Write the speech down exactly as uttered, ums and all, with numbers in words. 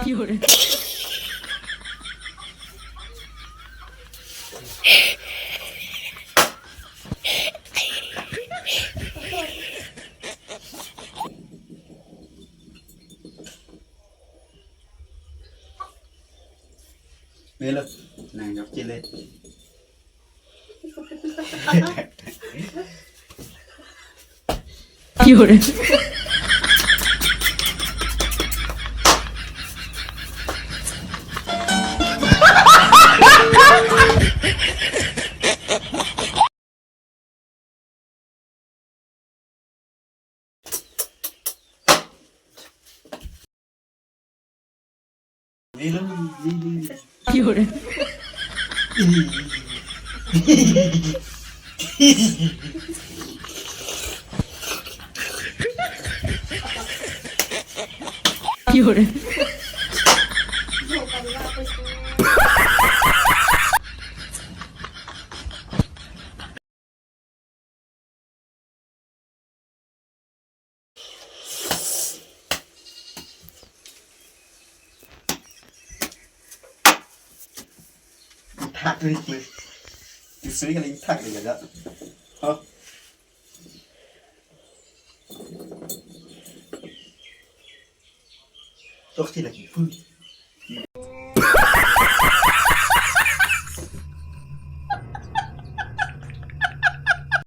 Yore. Melo, nang jok chile. Yore. Yore. Yore. Thak ri ti. Ti suri kali thak ri gaga. Oh. Tok ti lagi pu.